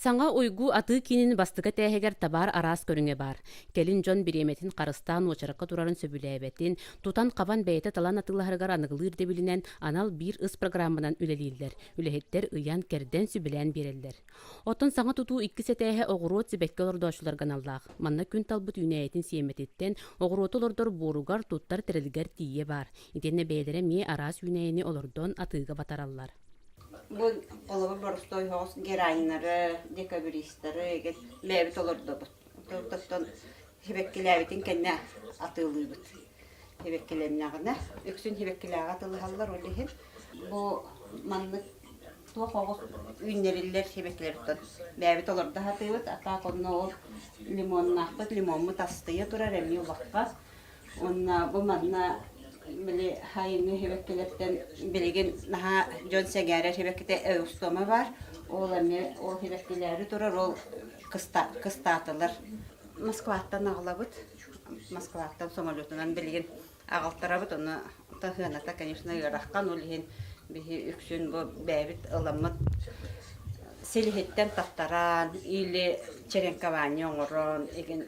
Саҥа Уйгу атыы киинин бастакы этээһигэр табаар араас көрүҥэ баар. Кэлин дьон бириэмэтин харыстаан уочаракка турарын сөбүлээбэтин, тутан-хабан бэйэтэ талан атыылаһарыгар аныгылыы ирдэбилинэн анал биир ыс программанан үлэлииллэр. Үлэһиттэр ыйан-кэрдэн, сүбэлээн биэрэллэр. Оттон саҥа тутуу иккис этээһэ оҕуруот сибэкки олордооччуларга аналлаах. Манна күн талбыт үүнээйитин сиэмэтиттэн, оҕуруоту олордор буоругар, туттар тэрилигэр тиийэ баар. Итиэннэ бэйэлэрэ эмиэ араас үүнээйини олордон атыыга батараллар. Бу холобур боростуой соҕус гераннары, декабристары эгэ бэйэбит олордобут. Оттон сибэккилээбитин кэннэ атыылыыбыт. Сибэккилэннэҕинэ үксүн сибэккилээҕи атыылаһаллар ол иһин бу маннык туох оҕус үүннэриллэр сибэккилэриттэн бэйэбит олордо сатыыбыт. А так онно ол лимоннаахпыт, лимоммут астыйа турар эмиэ улахха. Уонна бу манна били сайыҥҥы сибэккилэртэн билигин наһаа дьон сэҥээрэр сибэккитэ эустома баар. Ол эмиэ ол сибэккилээри турар ол кыстаатылар. Москваттан аҕалабыт. Москваттан самолетунан билигин аҕалтарабыт. Ону сыаната, конечно, ыарахан. Ол иһин биһи үксүн бу бэйэбит ыламмыт силиһиттэн таттаран или черенкование оҥорон игин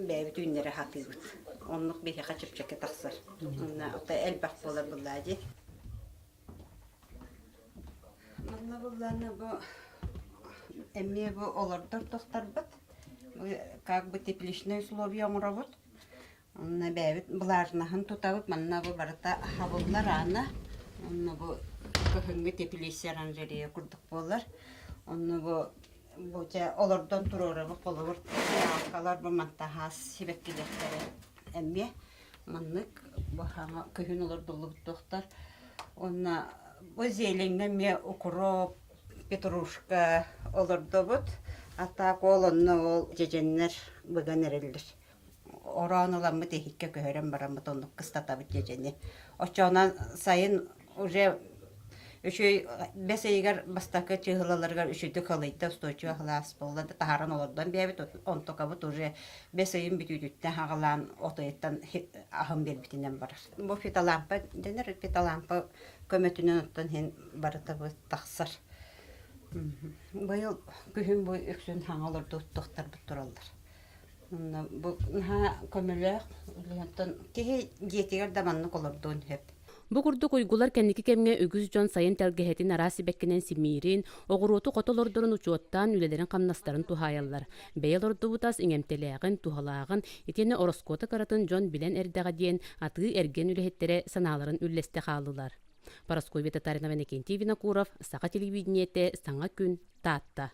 бэйэбит үүннэрэ сатыыбыт. Оннук биһиэхэ чэпчэки тахсар. Уонна ото элбэх буолар буоллаа дии. Манна буллаана бу эмиэ бу олордор тохтарбыт. Как бы тепличное условие оҥоробут. Онно бэйэбит влажноһын тутабыт. Манна бу барыта хабыллар аана. Онно бу кыһыҥҥы теплица оранжерея курдук буолар. Онно бу Бу дьэ олордон туруорабыт холобур фиалкалар бу мантаһаас сибэккилэхтэрэ эмиэ маннык бу хаҥа күһүн олордуллубут туохтар уонна бу зеленьҥэ эмиэ укроп, петрушка олордобут а так ол онно ол дьэдьэннэр быган эрэллэр ороон ыламмыт иһиккэ көһөрөн бараммыт оннук кыстатабыт дьэдьэни. Оччоҕунан сайын уже үчүгэй бэс ыйыгар бастакы чыыһылаларыгар үчүгдүк халыйда устойчивый халаас буолла да таһааран олордон биэбит онтукабыт уже бэс ыйын бүтүүтүттэн хаҕалаан от ыйыттан аһын биэрбитинэн барар. Бу фитолампа дэнэр фитолампа көмөтүнэн оттон иһин барыта тахсар. Быйыл күһүн бу үксүн хаҥа олордубут тохтарбыт тураллар. Бу наһаа көмөлөөх, онтон киһи дьиэтигэр да маннык олордуон сөп. Бу курдук уйгулар кэнники кэмҥэ үгүс дьон сайын тэлгэһэтин араас сибэккинэн симиирин, оҕуруоту хото олордорун учуоттаан үлэлэрин-хамнастарын туһаайаллар. Бэйэ олордубут ас иҥэмтэлээҕин, туһалааҕын, итиэннэ ороскуота кыратын дьон билэн эрдэҕэ диэн атыы-эргиэн үлэһиттэрэ санааларын үллэстэ хааллылар. Парасковья Татаринова, Иннокентий Винокуров, Саха телевидениетэ, Саҥа күн, Таатта.